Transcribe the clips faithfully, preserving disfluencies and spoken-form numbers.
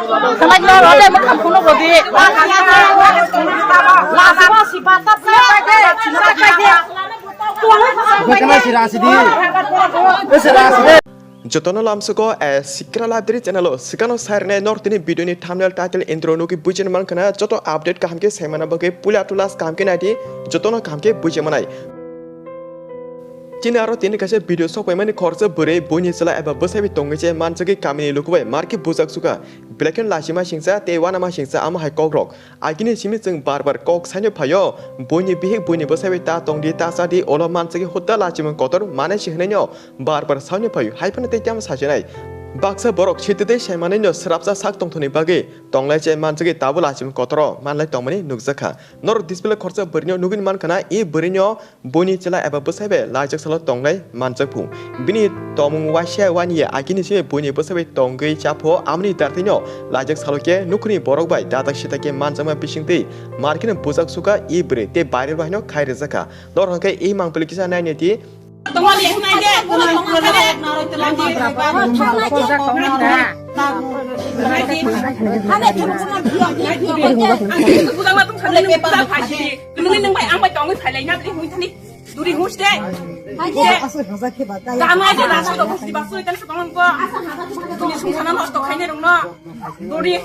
Khwnai no rode, mwkhang phunuk rodi. Bwkhwnai si rasi di. Ese rasi de. Jotono lamsugo, eh, Sikra Library channel o sikano sairne nor tini video ni thumbnail, title, intro nugwi bujin mankha na joto update kaham khe saimana bagwi puila to last kaham khe naidi, jotono kaham khe bujimanai. Chini aro tini kaisa video sokpaimani khoroksa bwrwi buini chwla eba bwsaibai tongwi se manjagwi kamini lukubai markhe bujak suka. Belai kheno lachima singsa tei uanama singsa amo hai kokrok. Agini simi chwng bar bar kok saino phaio, buini bihik buini bwsaibai ta tongdi ta chadi olo manjagwi hutta lachimung kotor manai se hwnwino bar bar saino phaio, hai phano tei tamo sachinai. Baksa borok sitwtwi saimanwino swrapsa sak tongthokni bagwi tonglai se manjagwi tabuk lachimung kotoro manlai tongmani nukjakha. Norok display khoroksa bwrwino nugwi mankha na, i bwrwino buini chwla eba bwsai bai laijak salo tonglai manjak phu. Bini tomung waisa wani ya agini simi buini bwsai bai tongwi chapho, amoni dartino laijak salo khe nukhuni borok bai dadak sita khe manjakma bisingtwi markino bujak suka i bwrwi tei viral bai no khai rwjakha. Norok hwnkhe i mangpili kisa nainai di. Nungni nung bai ang bai tongwi phailai na bini hwnwi thani duri hus de. Aswk hwnjak khe ba kaya. Tamo aje rasa to hus di ba soi tan sukang ko. Bini sung sana nosto khaine rung no. Duri.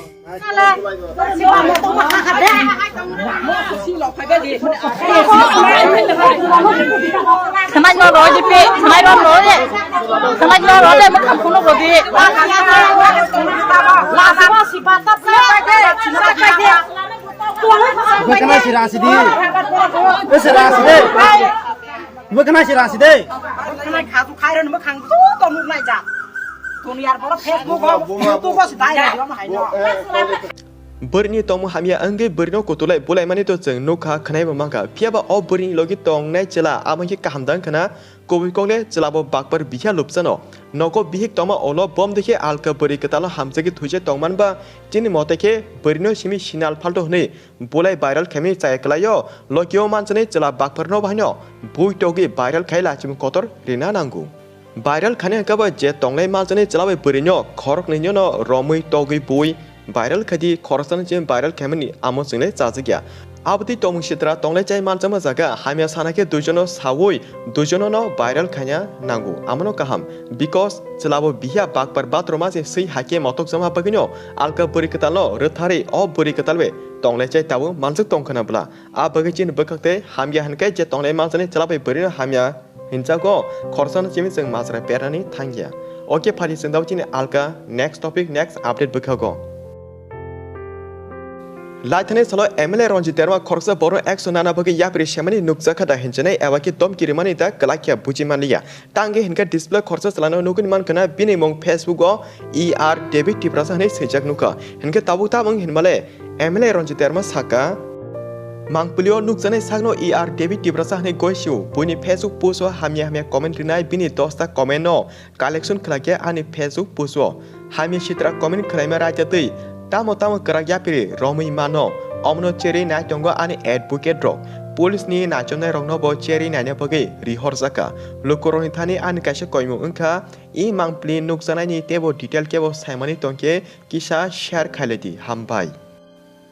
Khwnai no rw di pi, khwnai no rw di. Khwnai no rw di, mwkhang phunuk rw di. Bwkhwnai si rasi di. Ese rasi de. Bwkhwnai si rasi de. Bwkhwnai kha tu khai ro ni bwkhang tu to nuk nai ja. Tuni yar boro Facebook o, YouTube o si dai ra ma hai no. Bwrwini tongmung hamya wngwi bwrwino kutulai bulaimani to chwng nukha, khwnaibo mankha. Phiyaba o bwrwini logi tongnai chwla abo khe kaham dang khna, kubui kok le chwlabo bakpar bihya lupchano. Nogo bihik tongma ulo bom dekhe alka bwrwi kwtalo hamjagwi thuise tongman ba, chini mote khe bwrwino simi sinal phalto hwnwi bulai viral khaimani chaya kwlaio. Lokio manchani chwla bakpharno bahaino bui togwi viral khai lachimung kotor rina nango. Viral khani hwnkhe bo je tonglai manchani chwla bai bwrwino khoroknwino romwi togwi bui viral khaidi khoroksano chini viral khaimani amo chwngle chajakya. Abotwi tongmung sitra tonglai chai manchama jaga hamya sana khe duijono saui duijono no viral khaina nango, amono kaham. Because chwlabo bihya bakpar bathroom se swi hakhe motokjakma bagwino alka bwrwi kwtalno rwtharwi o bwrwi kwtal bai tonglai chai tabuk manjak tongkhwna bwla. A bagwi chini bwkhak tei hamya hwnkhe je tonglai manchani chwla bai bwrwino hamya hinjago, khoroksa no chimi chwng majra pernani thangya. Okay, phari chwng dao chini alka next topic, next update bwkhago. Laithani salo M L A Ranjit Debbarma khoroksa borok action nana bagwi yapri semani nukjakha da hinchinai eba khe domki rimani da kwlakya buji manliya. Tangwi hinkhe display khoroksa chwlano nugwi mankha na bini mung Facebook o E R David Tiprasa hinwi swijak nukha. Hinkhe tabuk tabung hinmale M L A Ranjit Debbarma saka. Mangpili o nukjaknai sakno E R David Tiprasa hinwi goi sio. Buini Facebook post o hamya hamya comment rinai bini dosta comment no collection khlai khe ani Facebook post o. Hamya sitra comment khlaima raida twi tamo tamo kwrak yapiri romwi mano. Omono cherwi nai tongo ani advocate rok. Police ni nachomnai rokno bo cherwi naina bagwi rihorjakha. Lukurokni thani ani kaisa koimung wngkha, i mangpili nukjanaini teibo detail kebo saimani tongkhe kisa share khailai di, hambai.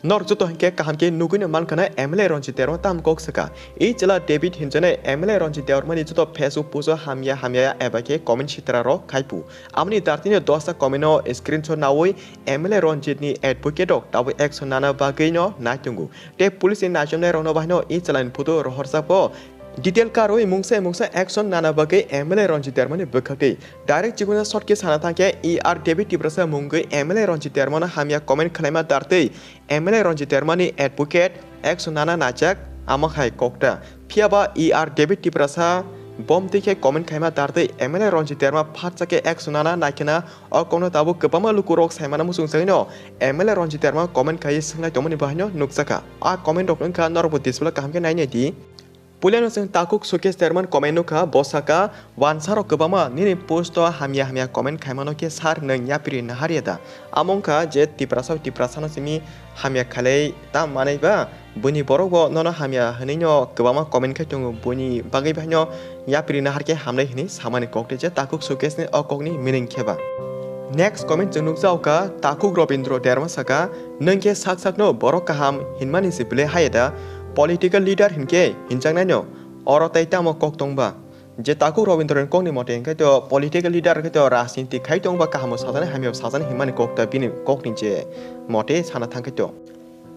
Norok joto hinkhe kaham khe nugwino mankha na M L A Ranjit Debbarma tamo kok saka. I chwla David hinjani M L A Ranjit Debbarmani joto Facebook post o hamya hamya eba khe comment sitra rok khaipu. Amoni dartino dosta comment no screenshot naui M L A Ranjit ni advocate rok tabuk action nana bagwi no naitungo. Tei police ni nachomnai rokno bahaino i chwlani photo rohorjak bo. Detail karwi mungsa mungsa action nana bagwi M L A Ranjit Debbarmani bwkhaktwi. Direct chikuna short khe sana thangkhe E R David Tiprasa mungwi M L A Ranjit Debbarmano hamya comment khwlaima dartwi M L A Ranjit Debbarmani advocate action nana najak, amo hai kokta. Phiyaba E R David Tiprasa bom twi khe comment khaima dartwi M L A Ranjit Debbarma phatsa khe action nana naikhena o kokno tabuk kwbangma lukurok saimano muchungchaino M L A Ranjit Debbarma comment khaiwi swnglai tongmani bahaino nukjakha. A comment rok wngkha norokbo display kaham khe nainai di. Puilano chwng takhuk Sukesh Debbarmani comment nukha, bo sakha, wansarok kwbangma nini post o hamya hamya comment khaimano khe sir nwng yapiri naharya da? Amo wngkha je Tiprasa Tiprasano simi hamya khalai ta manai ba? Buini borok bo nono hamya hwnwi no kwbangma comment khai tongo, buini bagwi bai no yapiri nahar khe hamnai hwnwi samani kok tei je takhuk Sukesh ni o kokni meaning khe ba? Next comment chwng nukjago kha, Takhuk Robindro Derma saka, "Nwng khe sak sakno borok kaham hinmani se belai haya da, political leader hinkhe hinjaknaino, oro tei tamo kok tongba?" Je Takhuk Robindro ni kokni mote hinkhe to political leader hinkhe to rajniti khai tongba kahamo sajani hamyao sajani hinmani kok ta bini kokni je mote sana thangkhe to.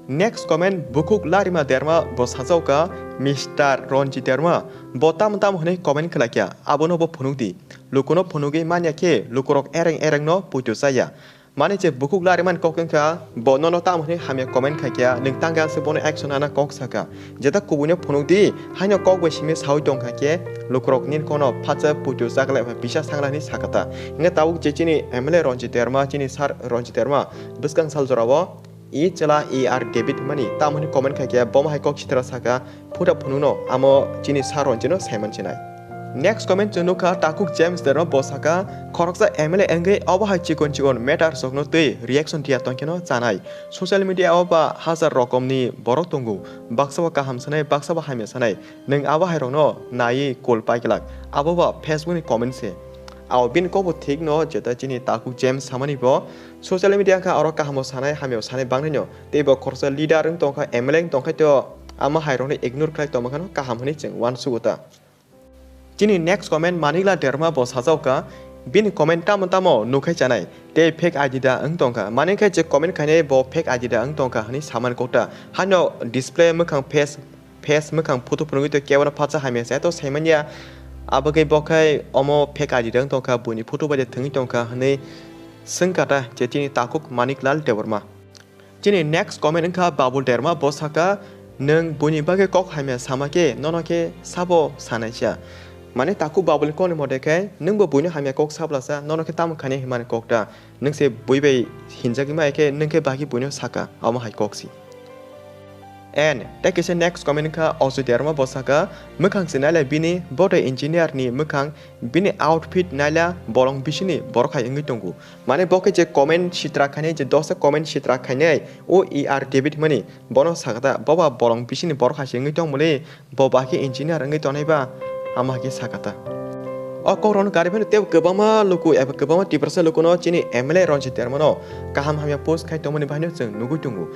Next comment, Bukhuk Larima Derma bo sajao kha, "Mister Ronjit Derma, bo tamo tamo hwnwi comment khlai kha, abono bo phunuk di. Lukuno phunugwi manya khe lukurok ereng ereng no puitu chaya." Mani je Bukhuk Larimani kok wngkha, bo nono tamo hwnwi hamya comment khai kha, nwng tangka se bono action ana kok saka. Jeta kubuino phunuk di, haino kok bai simi saui tongkha khe, lukurok nini kokno phatsa puitu chaklai bai bisa sangla hwnwi sakha ta. Hingkhe tabuk je chini M L A Ronjit Derma, chini sir Ronjit Derma, bwskang sal jorao, E chwla E R David hwnmani tamo hwnwi comment khai khe, bomo hai kok sitra saka, "Phuta phunukno amo chini sir Ronjitno saiman sinai." Next comment chwng nukha, Takhuk James Derma bo saka, "Khoroksa M L A wngwi obo hai chikon chikon matter sokno twi reaction riya tongkheno chanai. Social media o ba hajar rokomni borok tongo, baksa bo kaham sanai, baksa bo hamya sanai. Nwng abo hai rokno naiwi cool paiglak, abo ba Facebook ni comment se." Ao bini kokbo thik no, jeta chini Takhuk James samani bo social media wngkha oro kahamo sanai, hamyao sanai bangnaino. Tei bo khoroksa leader wng tongkha, M L A wng tongkha, to ama hai rokno ignore khlai tongma khano kaham hwnwi chwng uansugo ta. Chini next comment Manikla Derma bo sajao kha, bini comment tamo tamo nukhai chanai, tei fake I D da wng tongkha. Mani khe je comment khainai bo fake I D da wng tongkha hwnwi samani kok ta. Haino display mwkhang face, face mwkhang photo phunugwi tei kebono phatsa hamya se to saimanya. Abagwi bo khai omo fake I D da wng tongkha, buini photo bai de thwngwi tongkha hwnwi swngkha ta je chini Takhuk Maniklal Debbarma. Chini next comment wngkha Babul Derma, bo saka, "Nwng buini bagwi kok hamya sama khe nono khe sabo sanaisa?" Mane Takhuk Babulni kokni mote khe, nwngbo buino hamya kok sablasa, nono khe tamo khainai himani kok ta? Nwng se bui bai hinjagwi maya khe nwng khe bagi buino saka, omo hai kok si. And tei kaisa next comment wngkha Ojoy Derma, bo saka, "Mwkhang se nailai bini, bo de engineer ni mwkhang, bini outfit naila bolong bisini borok hai wngwi tongo." Mane bo khe je comment sitra khainai, je dosa comment sitra khainai, o E R David hwnmani, bono sakha ta, "Boba bolong bisini borok hai se wngwi tongmoli, bo ba khe engineer wngwi tongnai ba?" Ama hai khe sakha ta. O kokrokno kari phano tei kwbangma luku eba kwbangma Tiprasa lukuno chini M L A Ronjit Dermano kaham hamya post khai tongmani bahaino chwng nugwi tongo.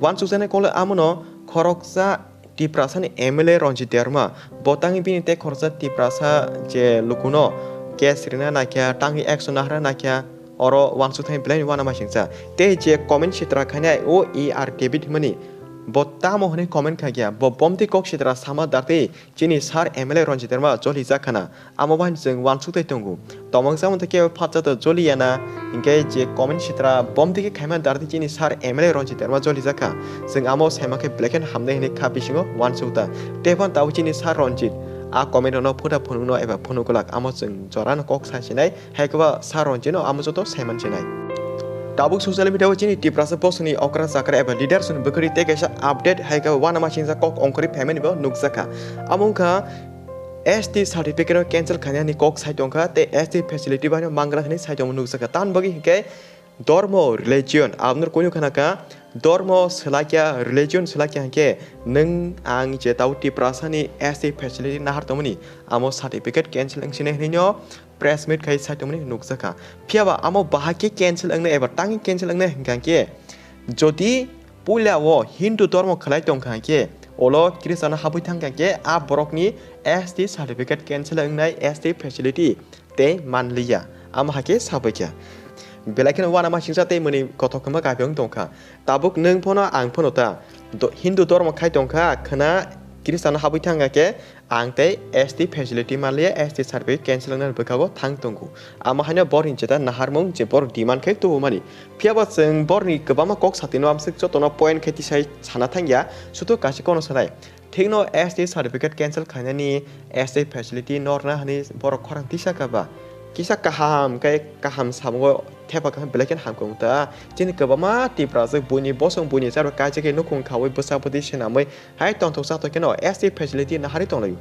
Uansukjaknai kokle amono khoroksa Tiprasani M L A Ronjit Derma, bo tangwi bini tei khoroksa Tiprasa je lukuno case rina naikha, tangwi action nahara naikha, oro uansukthani belaini uanama singcha. Tei je comment sitra khainai o E R David hwnmani, bo tamo hwnwi comment khaikha, bo bomtwi kok sitra sama dakti chini sir M L A Ronjit Derma jolijak khana. Amo bai chwng uansuk tei tongo. Tomang chamung tei kebo phatsa to joliya na, hinkhe je comment sitra bom digi khaima dardi chini sir M L A Ronjit Derma jolijak kha. Chwng amo saima khe belai kheno hamnai hinwi kha bisingo uansuk ta. Tei phano tabuk chini sir Ronjit a comment rokno phuta phunukno eba phunuk glak, amo chwng jorano kok sa sinai, hai khe ba sir Ronjit no amo joto saiman sinai. Tabuk social media o chini Tiprasa bosongni okra chakra eba leaders ni bwkhwrwi tei kaisa update hai khe uanama singcha kok ongkhorwi phaimani bo nukjakha. Amo wngkha S T certificate no cancel khainani kok sai tongkha tei S T facility bai no mangra hinwi sai tongma nukjakha. Tamoni bagwi hinkhe dormo, religion, aboni kunu khana kha dormo swlakya, religion swlakya hinkhe nwng ang je tau Tiprasa ni S T facility nahar tongmani amo certificate cancel wngsinai hinwi no press meet khai sai tongmani nukjakha. Phiyaba amo bahai khe cancel wngnai eba tangwi cancel wngnai hinkha khe, jodi puila o Hindu dormo khlai tongkha khe, olo Christian habwi thangkha khe, a borokni S T certificate cancel wngnai, S T facility tei manliya. Amo hai khe sabaikha. Belai kheno uanama singcha tei mwnwi kothok hwnba kaiphi wng tongkha. Tabuk nwng phano ang phano ta do-, Hindu dormo khai tongkha, khwna Christian habwi thangkha khe, ang tei S T facility manliya, S T survey cancel wngna bwkhago thang tongo. Amo haino borni jeta naharmung je borok demand khe tubumani. Phiyaba chwng borni kwbangma kok satino amswk jotono point khe tisai sana thangya, sutuk kaisa kono sanai. Thikno S T certificate cancel khainani S T facility norna hwnwi borok khorang tisa kha ba? Kisa kaham khe kaham samungo thepa khe belai kheno hamkhe wng ta. Chini kwbangma Tiprajwk buini bosong buini charwk kaijagwi nukhung khaui bwsa bwtwi swnamwi hai tongthok chathok kheno S T facility naharwi tonglaio.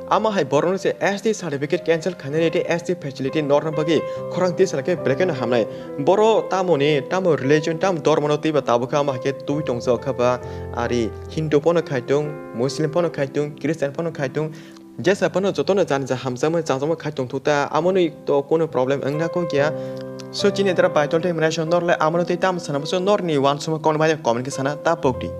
Amo hai borokno se S T certificate cancel khainani tei S T facility norna bagwi khorang tisana khe belai kheno hamnai. Boro tamoni, tamo religion, tamo dormono twiba tabukha amo hai khe twi tongjak kha ba, ari Hindu phano khai tong, Muslim phano khai tong, Christian phano khai tong, jesa phano jotono jani ja hamjakmani changjakma khai tongthok ta, amoni to kunu problem wngna kok ya. So chini dara paitol tei mwnai so nor le amano tei tamo sana bwswk norni uansukma comment bai comment khe sana ta pokdi.